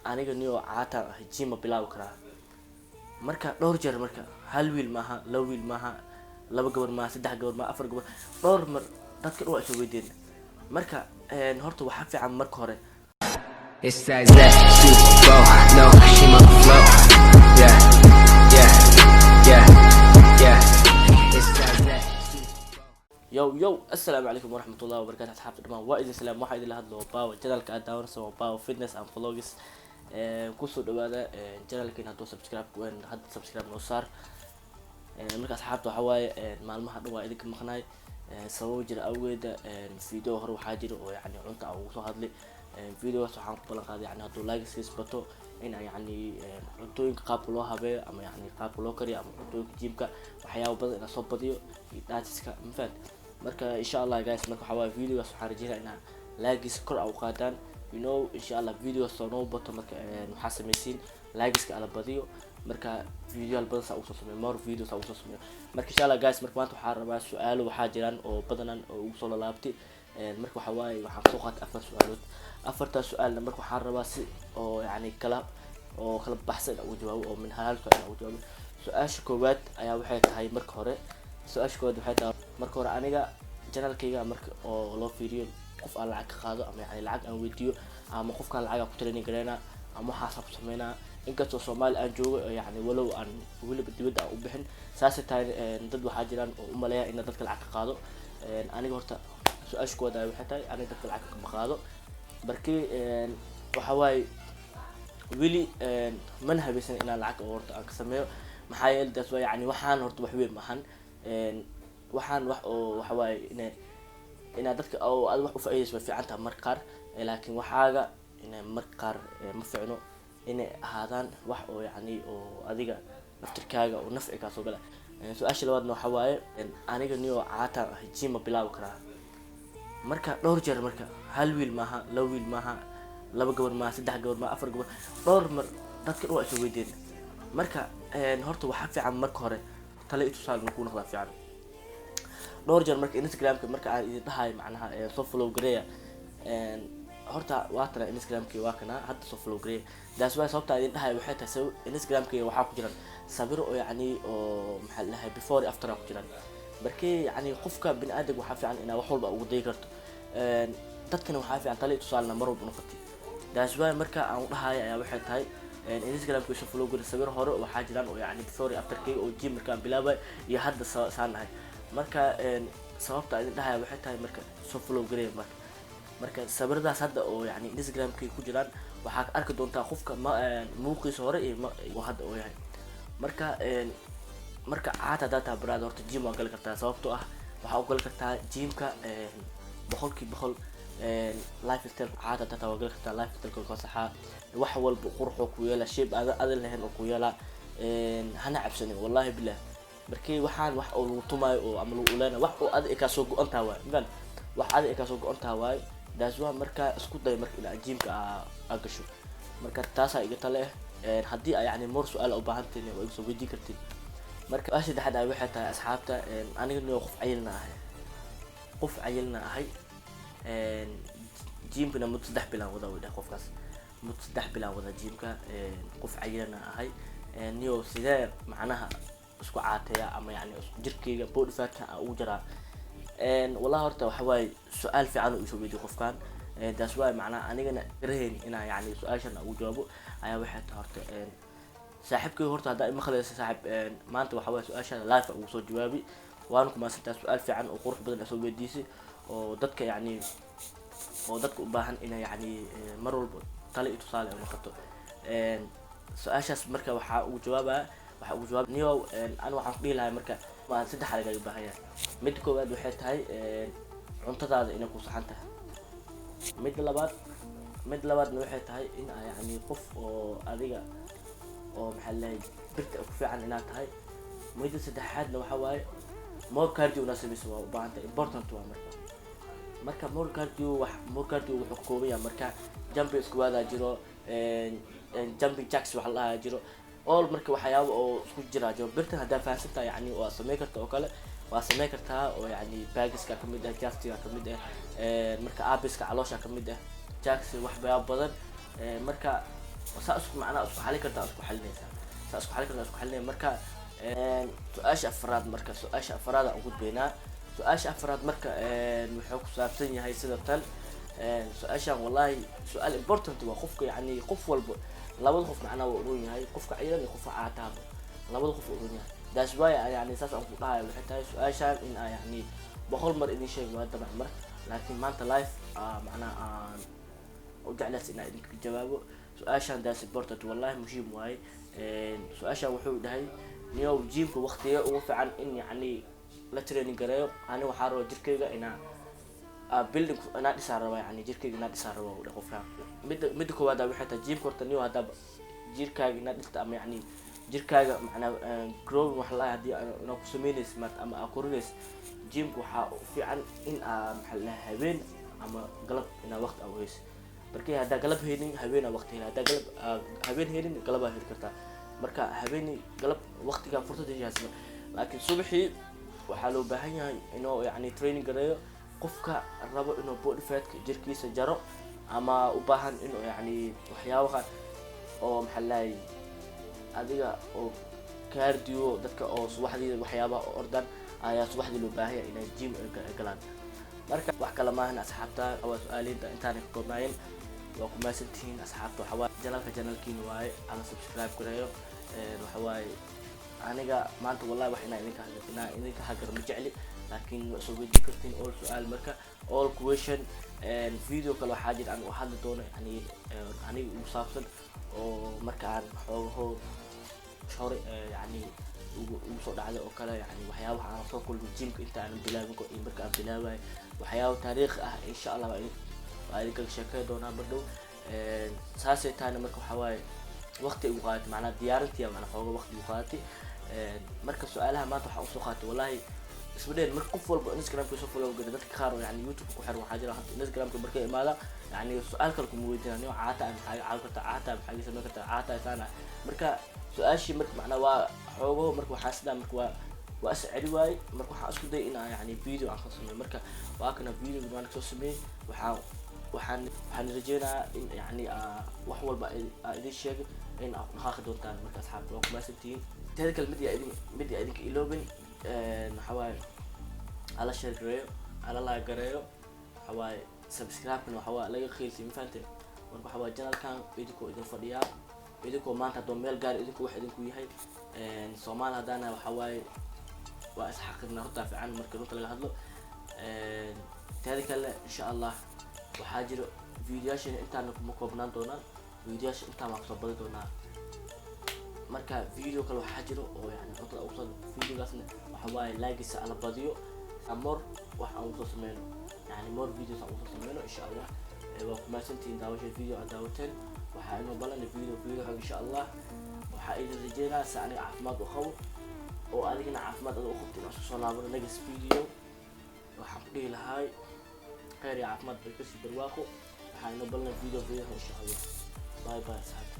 Aniga niyo caataan ah, gym ma bilaabi karaa? Marka dhowr jeer, marka hal wiil maaha, laba wiil maaha, laba gabar maaha, saddex gabar maaha, afar gabar, dhowr mar dadka dhan waa isoo weydiin. Marka horta waxaa fiican marka hore It's that Z Super Bowl. No, she my flow. Yeah. It's that Z Super Yo yo, assalaamu calaykum waraxmatullahi wabarakatu. Asxaabta dhamaan waa idin salaam. Waxaa idinla hadlo Bawa, channelka aad daawanaysa waa Bawa Fitness and Vlogs. Kusoo dhawaada channelkeena. Hadduu subscribe hadda, subscribe noo saar. Marka asxaabta, waxaa waaye maalmaha dhan waa idinka maqnaay sababo jira awgeeda. Video hore waxaa jira oo yani cunta aan ugu soo hadlay. Videogaas waxaan ku ballan qaaday, yani hadduu like bato, in yani cuntooyinka qaabka loo habeeyo ama yani qaabka loo kariyo ama cuntooyinka gymka, waxyaaba badan inaan soo badiyo iyo dietiska, mafahant? Marka insha Allah guys, marka waxaa waaye videogaas waxaan rajeynaya inaa likegiisa kor a u qaadaan. Insha Allah videogaas soo noo bato. Marka waxaa sameysiin likegiska ala badiyo. Marka videoyaal badan saa usoo sameeyo, more videos saa usoo sameeyo. Marka insha Allah guys, marka maanta waxaa rabaa su-aalo waxaa jiraan oo badanan oo ugu soo lalaabtay. Marka waxaa waaye waxaan soo qaatay afar su-aalood. Afartaas su-aalna marka waxaan rabaa si oo yani kala oo kala baxsan inaan ugu jawaabo, oo min hal su-aal inaan ugu jawaabo. Su-aasha koowaad ayaa waxay tahay, marka hore su-aasha koowaad waxay tahay, marka hore aniga channelkayga marka oo loo fiiriyo, qof aan lacag ka qaado ama yani lacag aan weydiiyo ama qofkaan lacag aan ku training gareynaa ama waxaasaan ku sameynaa, inkastoo Soomaali aan joogo oo yani walow aan weliba dibadda aan u bixin, saasay tahay dad waxaa jiraan oo umaleeya ina dadka lacag ka qaado. Aniga horta su-aasha koowaad ayaa waxay tahay, aniga dadka lacag kama qaado. Markii waxa waaye weli mana habaysan inaan lacag oo horta aan ka sameeyo. Maxaa yeele taas waa yani waxaan horta wax weyn maahan. Waxaan wax oo waxa waaye ina inaad dadka oo aad wax u faaideyso way fiican tahay marka qaar, laakiin waxaaga inay marka qaar ma fiicno inay ahaadaan wax oo yacni oo adiga naftirkaaga oo nafci kaa soo gala. Su-aasha labaadna waxaa waaye, aniga niyo caataan ah, gym ma bilaabi karaa? Marka dhowr jeer, marka hal wiil maaha, laba wiil maaha, laba gabar maaha, saddex gabar maaha, afar gabar, dhowr mar dadka dhan waa isoo weydiin. Marka horta waxaa fiican marka hore tale i tusaale ku noqdaa fiican. Dhowr jeer marka Instagramka marka aan idin dhahayo, macnaha soo follow gareeya. Horta waa tana Instagramki, waa kana hadda, soo follow gareeya. That's why sababta aan idin dhahayo waxay tahay sabab Instagramki waxaa ku jiran sawiro oo yacni oo maxaa la dhahay before iyo after aa ku jiraan. Markii yacni qofka bini aadamka waxaa fiican inaa wax walba ugu dayi karto. Dadkana waxaa fiican tale i tusaalena mar walba noqotay. That's why marka aan u dhahayo ayaa waxay tahay Instagramka soo follow gari. Sawiro hore waxaa jiraan oo yacni before iyo after kay oo gym markaan bilaabay iyo hadda saan nahay. Marka sababta aan idin dhahaya waxay tahay, marka soo follow gareeya. Marka sawiradaas hadda oo yani Instagramkay ku jiraan waxaa ka arki doontaa qofka ma muuqiisa hore iyo ma oo hadda oo yahay. Marka marka caata haddaa tahay brother, horta gym waa gali kartaa. Sababtoo ah waxaa u gali kartaa gymka 100%. Lifestyle caata haddaa tahay waa gali kartaa. Lifestyle ka saxaa, wax walba quruxoo ku yeela, shape aada adan lahayn oo ku yeela. Hana cabsanin, wallahi billah. Markii waxaan wax oo lagu tumaayo oo ama lagu uleynayo, wax oo adiga kaa soo go-an taha waaye, mafahant? Wax adiga kaa soo go-an taha waaye. That's why marka isku day marka inaad gymka aa gasho. Marka taasaa iga tale ah. Haddii aa yani more su-aal u baahantiin, waa iga soo weydiin kartiin. Marka su-aasha saddexaad ay waxay tahay, asxaabta, aniga niyo qof cayilna ahay, qof cayilna ahay, gymkana muddo 3 bilaan wadaa, way dhahay qofkaas. Muddo 3 bilaan wadaa gymka, qof cayilna ahay, niyo sidee macnaha isku caateeya ama yani jirkeyga body fatka aan ugu jaraa? Wallahi horta waxa waaye su-aal fiican oo isoo weydiiyey qofkan. That's why macnaha anigana garahayn inaan yani su-aashan ugu jawaabo ayaa waxay tahay, horta saaxiibkay, horta haddaa imaqlaysa saaxiib, maanta waxa waaye su-aashaada live ugu soo jawaabi. Waana ku mahadsantahay, su-aal fiican oo qurux badan aa soo weydiisay oo dadka yani oo dadka u baahan inay yani mar walba tale iyo tusaale ay noqoto. Su-aashaas marka waxaa ugu jawaabaya, waxaa ugu jawaab niyow, ani waxaan ku dhihi lahay, marka waa saddex lagaga baahan yahay. Midda koowaad waxay tahay cuntadaada inay ku saxan tahay. Midda labaadna waxay tahay in aa yani qof oo adiga oo maxaa laleeyahay birta ku fiican inaad tahay. Midda saddexaadna waxa waaye more cardio inaad sameyso waa u baahan tahay, important waa. Marka more cardio, wax more cardio wuxuu ka kooban yahay, marka jumping squat aa jiro, jumping jacks waxa la dhahaa jiro, all marka waxyaaba oo isku jiraa jiro. Birtan haddaa fahansan tahay, yani waa samey karta oo kale, waa samey kartaa oo yani backiska kamid ah, chestiga kamid ah, marka abska caloosha kamid ah, jacks, waxyaaba badan. Marka Saa isku macnaha isku xalin kartaa, isku xalinaysaa, saa isku xalin kartaa, isku xalinaya. Marka su-aasha afraad, marka su-aasha afraad aan gudbaynaa. Su-aasha afraad marka wuxuu ku saabsan yahay sida tan. Su-aashan wallahi su-aal important waa. Qofka yani qof walba, labada qof macnaha waa uron yahay, qofka cayilan iyo qofka caataaba, labada qof waa uron yahay. That's why yani saas aan ku dhahayo waxay tahay su-aashan in aan yani 100 mar idin sheegi waa dabcan mar, laakiin maanta live macnaha aan u jeclays inaan idinka jawaabo su-aashan. That's important, wallahi muhiim waaye. Su-aashan wuxuu dhahay: niyow, gymka waqtiga ugu fiican in yani la training gareeyo? Ani waxaa raba jirkayga inaa building inaa dhisaa raba, yani jirkayga inaa dhisaa raba uu qofka. Midda koowaad waxay tahay gymka horta niyow haddaa jirkaaga inaa dhista ama yani jirkaaga macnaa growing wax la hadii inaa ku sameynaysa maarta ama aa korinaysa, gymka waxaa u fiican in aa maxaa la dhahaa habeen ama galab inaa waqti aa uheyso. Markii haddaa galab helin, habeenaa waqti heli. Haddaa galab habeen helin, galabaa heli kartaa. Marka habeeni galab waqtigaa fursad heshaas, laakiin subaxii waxaa loo baahan yahay inuu yani training gareeyo qofka rabo inuu body fatka jirkiisa jaro ama u baahan inuu yani waxyaabaha oo maxaa la dhahay adiga oo cardio, dadka oo subaxdii waxyaabaha oo ordan ayaa subaxdii loo baahan yahay inay gym ay galaan. Marka wax kale maahan asxaabta, waa su-aaliinta intaanay ka koobnaayeen. Waa ku mahadsantihiin asxaabta. Waxa waaye channelka channelkiina waaye, ala subscribe gareeyo. Waxa waaye aniga maanta wallahi wax inaa idinka hagar ma jecli, laakiin waa soo weydiin kartiin all su-aal, marka all question. Video kale waxaa jira aan u hadli doono yani aniga ugu saabsan oo marka aan xoogaho hore yani ugu soo dhacday oo kale, yani waxyaabaha aan soo kulmay gymka inta aanan bilaabin iyo marka aan bilaabayo, waxyaaba taariikh ah, insha Allah waa idinkaga sheekey doonaa mar dhow. Saasay tahayna marka waxaa waaye waqti igu qaadatay, macnaha diyaarintiya macnaa xooga waqti igu qaadatay. Marka su-aalaha maanta waxaa usoo qaatay wallahi isma dhehen. Marka qof walba Instagramka soo follow gara, dadka qaar oo yani YouTube ku xiran waxaa jira hadda Instagramka markay imaada yani su-aal kale kuma weydiinaa: niyo caata maxaa iga caawin kartaa, caata maxaa iga samayn kartaa, caata saana. Marka su-aashii marka macnaa waa xoogaho, marka waxaa sidaa marka waa is celi waayey. Marka waxaan isku dayay in aan yani video aan ka sameeyo. Marka waa kana video waan kasoo sameeyey. Waxaan rajeynayaa in yani wax walba aa idin sheegay in aa ku dhaqaaqi doontaan. Marka asxaabta waa ku mahadsantihiin. Teeda kale mid yaa idinka iloobin, waxaa waaye ala share gareeyo, ala like gareeyo, waxa waaye subscribe-na waxa waaye laga qiilsay, ma fahanteen? Marka waxa waaye channelkan idinkoo idin fadhiyaa, idinkoo maanta haddoo meel gaar idinku wax idinku yahay. Soomaali haddaana waxa waaye waa isxaqirna runtaa fiican marka runta laga hadlo. Teeda kale insha Allah waxaa jiro videoyaashana intaana kuma koobnaan doonaan, videoyaasha intaan waan kusoo badi doonaa. Marka video kale waxaa jiro oo yani cuntada ugu soo videogaasna waxa waaye laagiisa ala badiyo more wax aan usoo sameyno, yani more videos aan usoo sameyno insha Allah. Waa ku mahadsantihiin daawashada video aad daawateen. Waxaa inoo balan video xog insha Allah. Waxaa idin rajeynaya si aniga caafimaad u qabo oo adigana caafimaad ada u qabto inaan isku soo laabano next video. Waxaan ku dhihi lahaay khayr iyo caafimaad bay kasii barwaaqo. Waxaa inoo balan video insha Allah. Bye bye asxaabta.